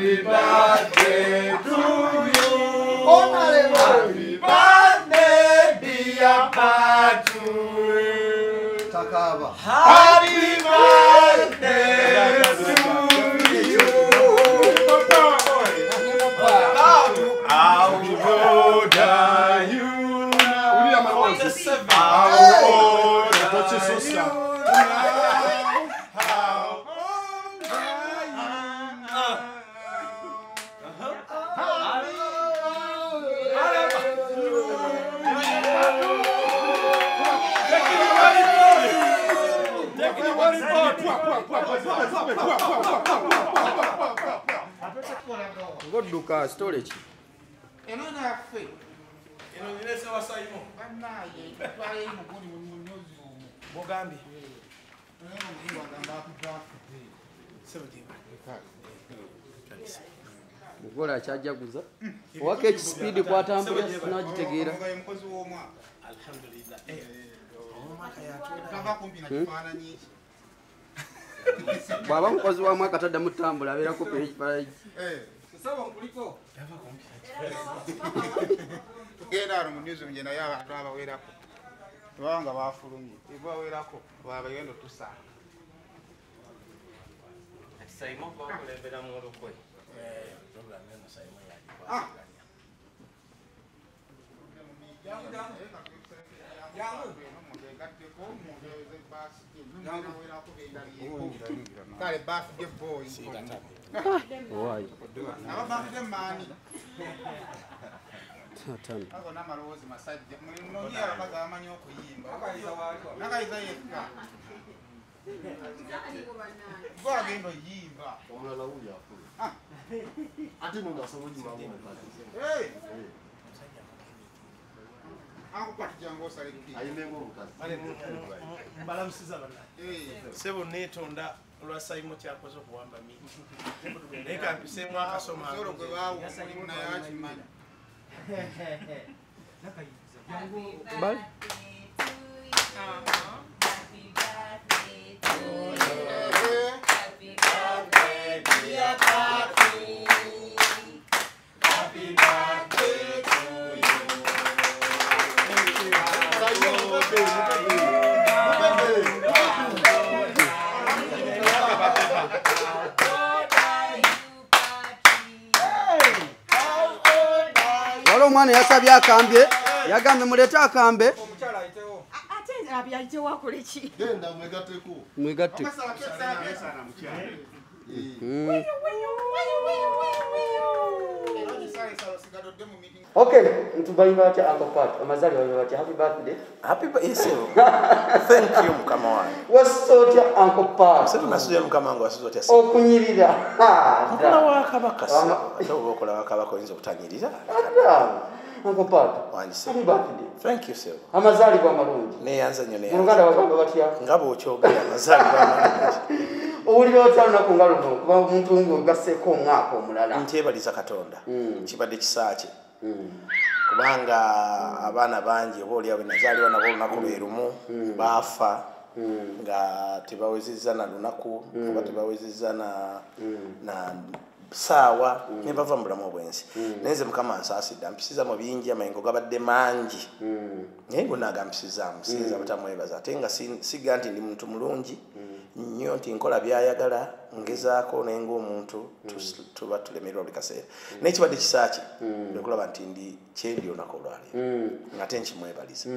Happy birthday to you. Happy birthday, dear Patu. Takaba. Happy birthday to you. How old are you now? How old are you now? How old are you now? Ngodduka storage. Eno naffe. Eno nirese wa Simon. Bannaye twale muguni munyozi omwo. Bogambi. Eno muguni wagamba happy birthday. Mugola akyajaguza. Owaka ekispeed kwatambula sinagitegeera. Mukozi w'omwaka. Alhamdulillah. Omwaka yatwala. Tava kumpi na kifaananyi ki. Bw'aba mukozi wa mwaka taddamu ttambula abeerako ekifaananyi. Sasa nkuliko. Tugenda wano mu newsroom gye naye abantu abawerako. Tebaba nga bafulumye. Ebawerako bw'abagenda otusanga. Ati Simon bakulembera mu lukwe. Program eno Simon yagikwataganya. Kale birthday boy. Why? Aba birthday man. Tatan. Ako n'amaloboozi masajja. Munoonye abakazi abamanyi okuyimba. Nakayiza yekka. Gwe agenda oyimba. Omulala wuuyo akulu. Ate nno ng'asobola oyimba ng'omukazi. Ankukwata jangu osale kiki. Ayimbe ng'omukazi. Mbalamusiza bannange. Ssebo neetonda olwa Simon kyakoze okuwamba miti. Naye kampiseemu akasoma. Omusolo gwe baawa omulimu naye akimanyi. Bali. Happy birthday to you. Happy birthday, dear Papi. Happy birthday to you. Waliwo omwana yasabye akambye, yagambye muleete akambe. Omukyala ayitewo. Ate ayitewo akole ki? Genda mwegatteko. Mwegatte. Okay, ntubayimba batya Uncle Pat? Amazaalibwa bayimba batya? Happy birthday. Happy birthday. Thank you mukama wange. Wasuze otya Uncle Pat? Sasa nasuze mukama wange wasuze otya? Okunyirira. Okola wa kabaka. Ate oba okola wa kabaka oyinza obutanyirira. Uncle Pat. Wandise. Happy birthday. Thank you sir. Amazaalibwa amalungi. Neeyanza nnyo neeyanza. Mu Luganda bagamba batya? Nga bw'okyogera amazaalibwa amalungi. Owulira otya olunaku nga luno kuba omuntu ng'ogasseeko omwaka omulala? Nkyebaliza Katonda. Kibadde kisa kye. Kubanga abaana bangi oba oli awo nazaalibwa nabo olunaku lwe lumu baafa nga tebawezezza na lunaku oba tebawezezza na ssaawa ne bava mu bulamu obw'ensi. Naye nze Mukama ansaasidde ampisiza mu bingi, amayengo gabadde mangi naye gonna agampisizaamu siyinza butamwebaza. Ate nga siga nti ndi muntu mulungi nnyo nti nkola by'ayagala ngezaako naye ng'omuntu tuba tulemererwa buli kaseera. Naye kibadde kisa kye okulaba nti ndi kyendi olunaku olwaleero ng'ate nkimwebaliza.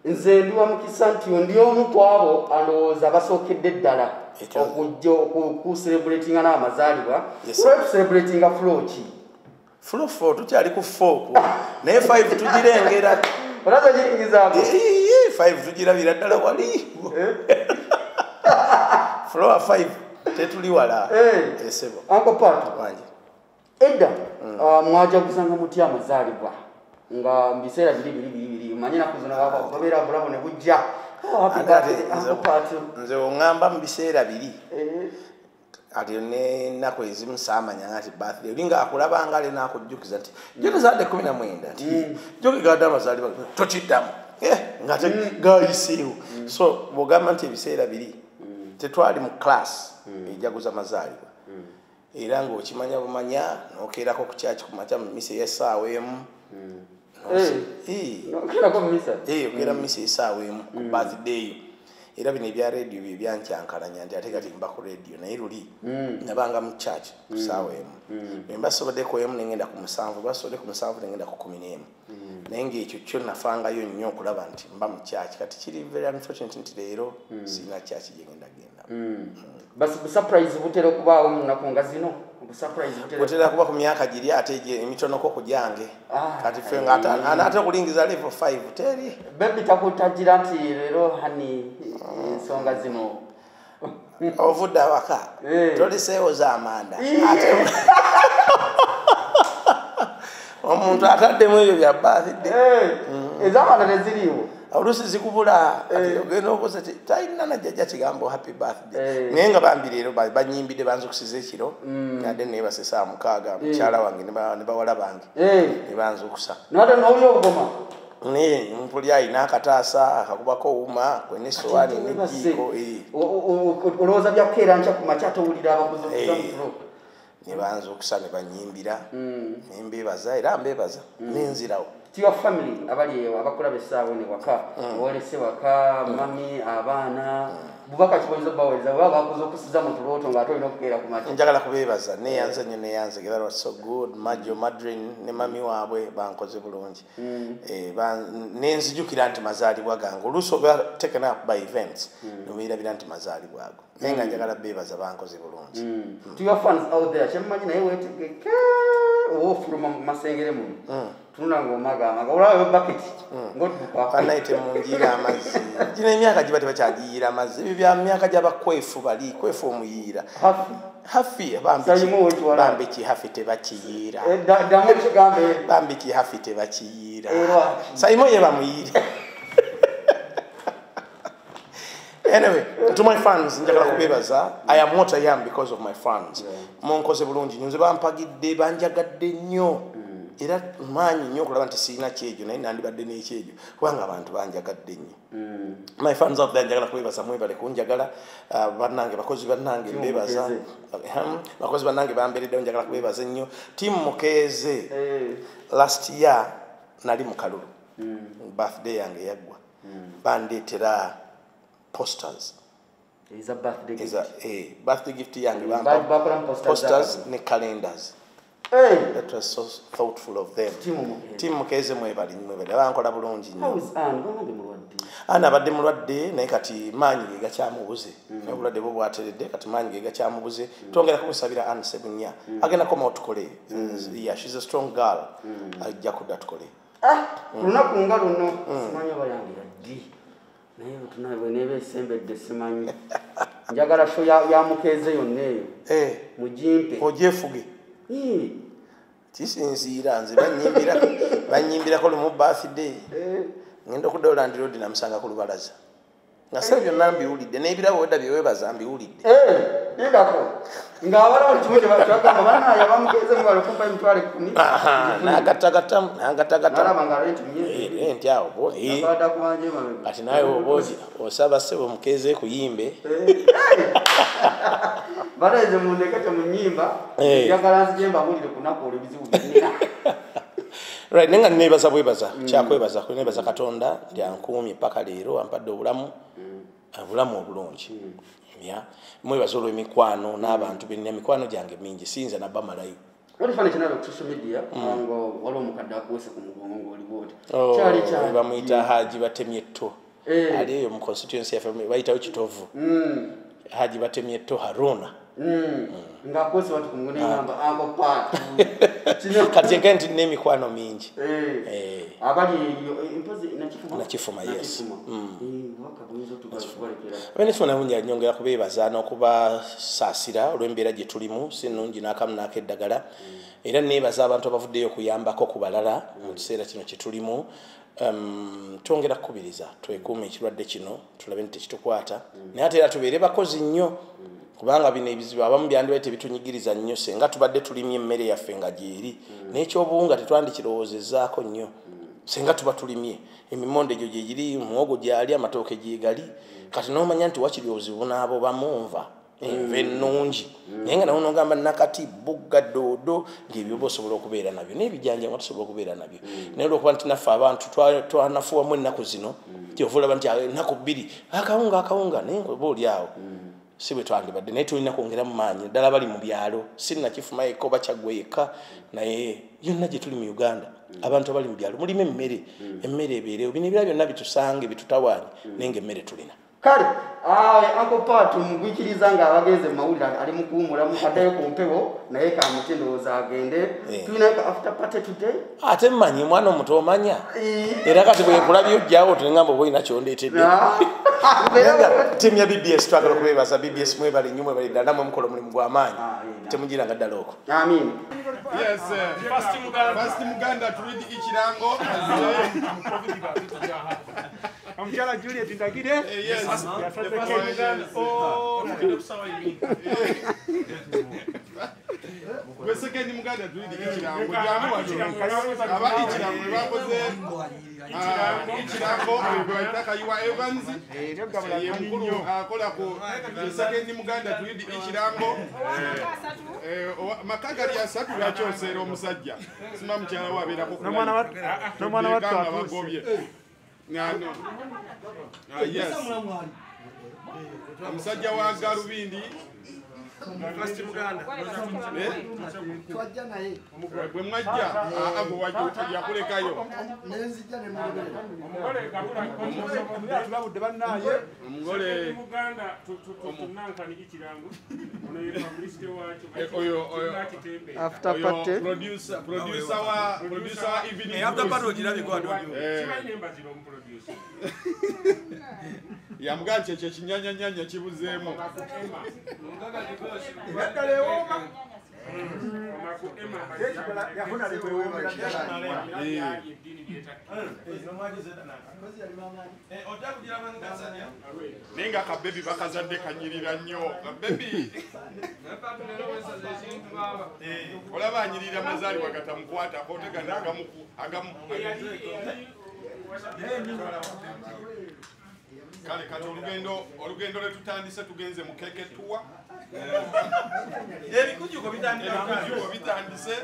Nze ndi wa mukisa nti ndi omu ku abo andowooza basookedde ddala okujja okucelebratinga n'amazaalibwa. Lwaki tucelebratinga floor ki? Floor 4 tukyali ku 4 naye 5 tugirengera. Olaza giringizaako? 5 tugirabira ddala wali. Floor 5 tetuli wala. Esebo. Uncle Pat. Wange. Edda mwajaguzanga mutya amazaalibwa nga mu biseera biri biri biri manye naku zino babeera bulabo ne bujja. Nze oŋŋamba mu biseera biri ate n'ennaku ezimu saamanya nti birthday oli ng'akulabanga ale n'akujjukiza nti jjo tozadde 19 nti jjo gegadde amazaalibwa tokiddamu ng'ate gayiseewo. So bw'ogamba nti ebiseera biri tetwali mu class ejaguza mazaalibwa. Era ng'okimanya bumanya n'okeerako ku kyaki ku makya mu misa ey'essaawa emu. Okeerako mu misa? Okeera mu misa ey'essaawa emu ku birthday yo. Era bino ebya radio bye byankyankalanya nti ate kati mba ku radio, naye luli nabanga mu church ku ssaawa emu. Bwe mba soboddeko emu ne ngenda ku 7, bwe basobodde ku 7 ne ngenda ku 11. Naye ng'ekyo kyo nafangayo nnyo okulaba nti mba mu church. Kati kiri very unfortunate nti leero sirina church gye ngenda genda. Basi surprise butera okubaawo mu nnaku nga zino? Butera kuba ku myaka giri ate emitonoko ku gyange. Kati ffe nga ate okulingiza level 5 teri. Baby takutagira nti leero hani ensonga zino. Ovudde awaka toliseewo z'amanda. Ate omuntu ataddemu ebyo bya birthday. Ez'amanda teziriiwo. Oluusi zikubula ati ogenda okoze talina na jjajja kigambo happy birthday. Naye nga bambi leero banyimbidde banzukusiza ekiro, ate neebase essaawa 6 mukyala wange ne bawala bange ne banzukusa. Nate n'olya obugoma? Naye mpulira alina akataasa akakubako owuma kwena essowaani n'ejjiiko. Olowooza byakukeera nkya ku makya towulira abakuzukusa mu tulo. Ne banzukusa ne banyimbira, ne mbeebaza era mbeebaza nenzirawo. To your family abali eyo abakulaba essaawa eno waka, owolese waka, mami, abaana, bubaka kiboyinza obbaweereza bwe baba bakuza okusiza mu tulooto ng'ate olina okukeera ku makya? Njagala kubeebaza, neeyanze nnyo neeyanze. That was so good. Majo, Madrin ne mami waabwe bankoze bulungi. Nenzijukira nti mazaalibwa gange. Oluusi oba taken up by events ne weerabira nti mazaalibwa ago. Naye nga njagala beebaza, bankoze bulungi. To your fans out there, kyemmanyi naye weetegeke oba ofuluma mu masengere muno. Tunula ng'omagamaga olaba baketi ng'odduka. Bannaye temunjiira amazzi. Gino emyaka giba tebakyagiyiira amazzi. Ebyo bya myaka gy'abakwefu bali, kwefu omuyiira. Hafi bambi ki hafi tebakiyiira. Ddamu ekigambo. Bambi ki hafi tebakiyiira. Saimo ye bamuyiire. Anyway, to my fans, njagala kubeebaza. I am what I am because of my fans. Munkoze bulungi nnyo, nze bampagidde, banjagadde nnyo. Era maanyi nnyo okulaba nti sirina kyejo, naye nandibadde n'ekyejo kubanga abantu banjagadde nnyo. My fans out there, njagala kubeebaza, mwebale kunjagala. Bannange, bakozi bannange mbeebaza. Bakozi bannange bambeereddewo, njagala kubeebaza nnyo. Team Mukeeze, last year nali mu kalulu. Birthday yange yaggwa. Bandeetera posters. Eza birthday gift. Birthday gift yange bampa posters ne calendars. That was so thoughtful of them. Team Mukeeze mwebali mwebali. Abankola bulungi nnyo. How is Anne? Bambi mulwadde. Anne abadde mulwadde naye kati maanyi ge gakyamubuze. Naye obulwadde bwo bwateredde kati maanyi ge gakyamubuze. Twongera kumusabira Anne Ssebunya. Agenda komawo tukole. Yeah, she's a strong girl. Ajja kudda tukole. Lunaku nga luno simanyi oba yange yaddi. Naye bwe neeba esembedde simanyi. Njagala show ya Mukeeze yonna eyo. Mugimpe. Ogyefuge. Kisinziira nze banyimbirako lumu birthday. Ngenda okudda Holland Road namusanga ku lubalaza. Nga ssebo byonna mbiwulidde n'ebirabo wedda bye weebaza mbiwulidde. Lindako. Ng'abala buli kimu kye bagamba bannaye abamukeeze mubale okumpa 10,000. N'agattagattamu, n'agattagattamu. N'alaba nga renti myezi. Renti awo bo. Nakadda kubanja emabega. Kati naawe oba osaba ssebo Mukeeze kuyimbe. Balaze mundeke temunyimba. Njagala nzije mbabuulire ku lunaku olwo ebizibu byonna. Right, nenga neebaza bwebaza, kyakwebaza, neebaza Katonda nti ankuumye paka leero, ampadde obulamu, obulamu obulungi. Yeah. Mwebaza olw'emikwano n'abantu benina, emikwano gyange mingi, siyinza nabamalayo. Walifaananyi kinalaba ku social media nga waliwo omukadde akuweese ku mugongo ng'oli bw'oti. Kyali kyali. Bamuyita Haji Batemyetto. Ali eyo mu constituency yaffe bayitawo Kitovu. Haji Batemyetto Haruna. Ng'akuweese bati ku mugongo n'engamba Uncle Pat. Kati nge nti n'emikwano mingi. Abali eyo mpozi Nakifuma? Nakifuma, yes. Obubaka buyinza otubalekera. Abenefuna nyongera kubeebaza n'okubasaasira olw'embeera gye tulimu, si nnungi n'akamu n'akeddagala. Era neebaza abantu abavuddeyo okuyambako ku balala mu kiseera kino kye tulimu. Twongera kukubiriza twekuume ekirwadde kino, tulabe nti tekitukwata. Naye ate era tubeere bakozi nnyo, kubanga bino ebizibu abamu byandibadde tebitunyigiriza nnyo singa tubadde tulimye emmere yaffe nga gyeri. N'ekyobuwunga tetwandikirowoozezaako nnyo singa tuba tulimye. Emimonde egyo gye giri, muwogo gyali, amatooke gye gali. Kati n'omanya nti wakiri obuzibu n'abo bamunva. Enva ennungi naye nga nawe nogamba nakati bugga doodo ng'ebyo oba osobola okubeera nabyo n'ebijanja nga tusobola okubeera nabyo naye olwokuba nti naffe abantu twanafuwamu ennaku zino kyova olaba nti ennaku bbiri akawunga akawunga naye nga oba oli awo si bwe twandibadde naye tulina kwongeramu maanyi ddala bali mu byalo sinnakifuma yekka oba Kyaggwe yekka naye yonna gye tuli mu Uganda abantu abali mu byalo mulimu emmere emmere ebeerewo bino ebirala byonna bitusange bitutawaanye naye ng'emmere tulina. Kale Uncle Pat mugwikiriza nga abagenze mawulire ali mu kuwummulamu addayo ku mpewo naye kamuti ndowooza agende. Tulinayo ka after party today. Ate mmanyi mwana omuto omanya era kati bwe nkulabye ojjawo tunengamba oba olina kyondeetedde. Ttiimu ya BBS twagala okubeebaza. BBS mwebale nnyo mwebale ddala namwe mukola omulimu gw'amaanyi temugiranga ddala okwo. Amiina. Yes, first Muganda to read Ichirango. Omukyala Juliet Ndagire. Yes. The second Muganda to read Ichirango. Aba Ichirango bakoze Ichirango bayita Kayiwa Evans. Ye mukulu akola ku the second Muganda to read Ichirango. Maka gali asatu lwakyoseera omusajja. Sima mukyala we abeerako ku n'omwana wattu atuuse. No. Yes. Omusajja wa Galubindi. First Muganda. Twajja naye. Bwe mwajja ago wajja yakulekayo. Nenzijja ne mugoberera. Omugole gabula tulabudde bannaye. Omugole Muganda tunankani Ichirango. Ono ye publicity waakyo. Oyo after party producer wa evening. After party ogirabye kwa audio. Kimanyi embazira omuproducer. Yamugamba kyekyo ekinyanyanyanya kibuzeemu. Naye nga kabebi bakazadde kanyirira nnyo. Kabebi olaba anyirira mazaalibwa gatamukwatako otegana agamu Kale kati olugendo lwe tutandise tugenze mu keke tuwa. Ebikujjuko bitandise.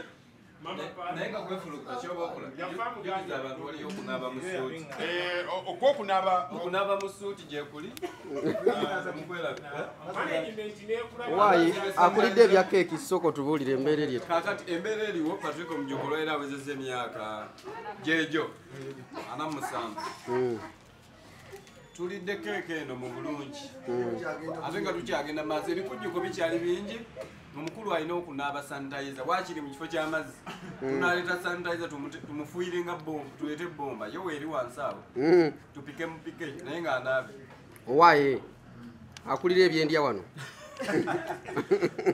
Naye nga kwefulukuta kyoba okola. Jjukiza abantu waliyo okunaaba mu ssuuti. Okw'okunaaba mu ssuuti gye kuli. Waayi akulidde ebya keeki sooka otubuulire embeera eri. Kaakati embeera eriwo Patrick Omujuko olwaleero awezezza emyaka gyegyo 47. Tulidde keeke eno mu bulungi ate nga tukyagenda maaso ebikujjuko bikyali bingi. Omukulu alina okunaaba sanitizer waakiri mu kifo ky'amazzi tunaleeta sanitizer tumufuuyire nga bomba tuleete bomba yo weeri wansi awo tupike mupike naye ng'anaabe. Owaaye akulira ebyendya wano.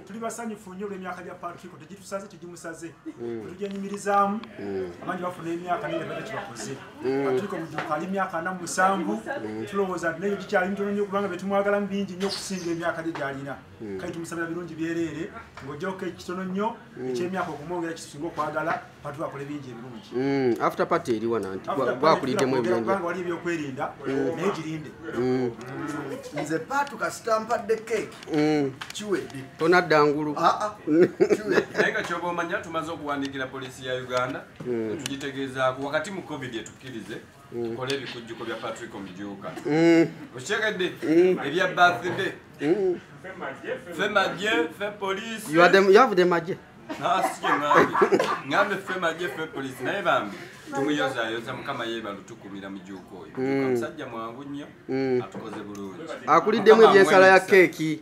Tuli basanyufu nnyo olw'emyaka gya Patrick tegitusaze tegimusaze tugyenyumirizaamu abangi bafuna emyaka naye tebadde kyebakoze. Patrick Omujuko ali myaka 47 tulowooza nti naye gikyali mitono nnyo kubanga betumwagalamu bingi nnyo okusinga emyaka gye gy'alina. Kale tumusabira birungi byereere ng'oggyako ekitono nnyo eky'emyaka okumwongera kitusinga okwagala Patrick akole bingi ebirungi. After party eri wano anti gwakuliddemu ebyendya kubanga wali ebyokwerinda naye girinde. Nze Patrick kasita mpadde keeki kiwedde tonadda ngulu. Naye nga kyoba omanya tumaze okuwandiikira poliisi ya Uganda tugitegeezaako wakati mu COVID etukkirize tukole ebikujjuko bya Patrick Omujuka. Okitegedde ebya birthday ffe magye ffe poliisi. You have the magye. Si kye ŋŋambye ffe magye ffe poliisi naye bambi tumuyozaayoza Mukama yeebale tukumira Mujuko oyo. Mujuka musajja mwangu nnyo atukoze bulungi. Akuliddemu ebyensala ya keeki.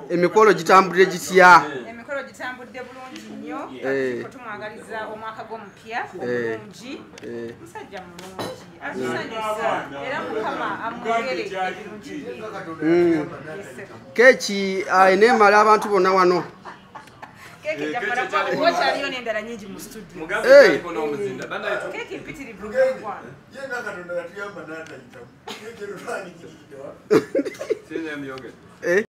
Emikolo gitambudde gitya? Emikolo gitambudde bulungi nnyo. Patrick tumwagaliza omwaka gw'omupya omulungi. Musajja mulungi atusanyusa era Mukama amwongere ebirungi. Keeki eneemala abantu bonna wano. Keke jamara kwa wakyaliyo n'endala nnyingi mu studio. Mugambe aliko n'omuzinda Keke mpitirivu ggwana. Ye nga Katonda yatuyamba n'atayitamu. Keke lutwanikiridde wa. Sinze mbyogere.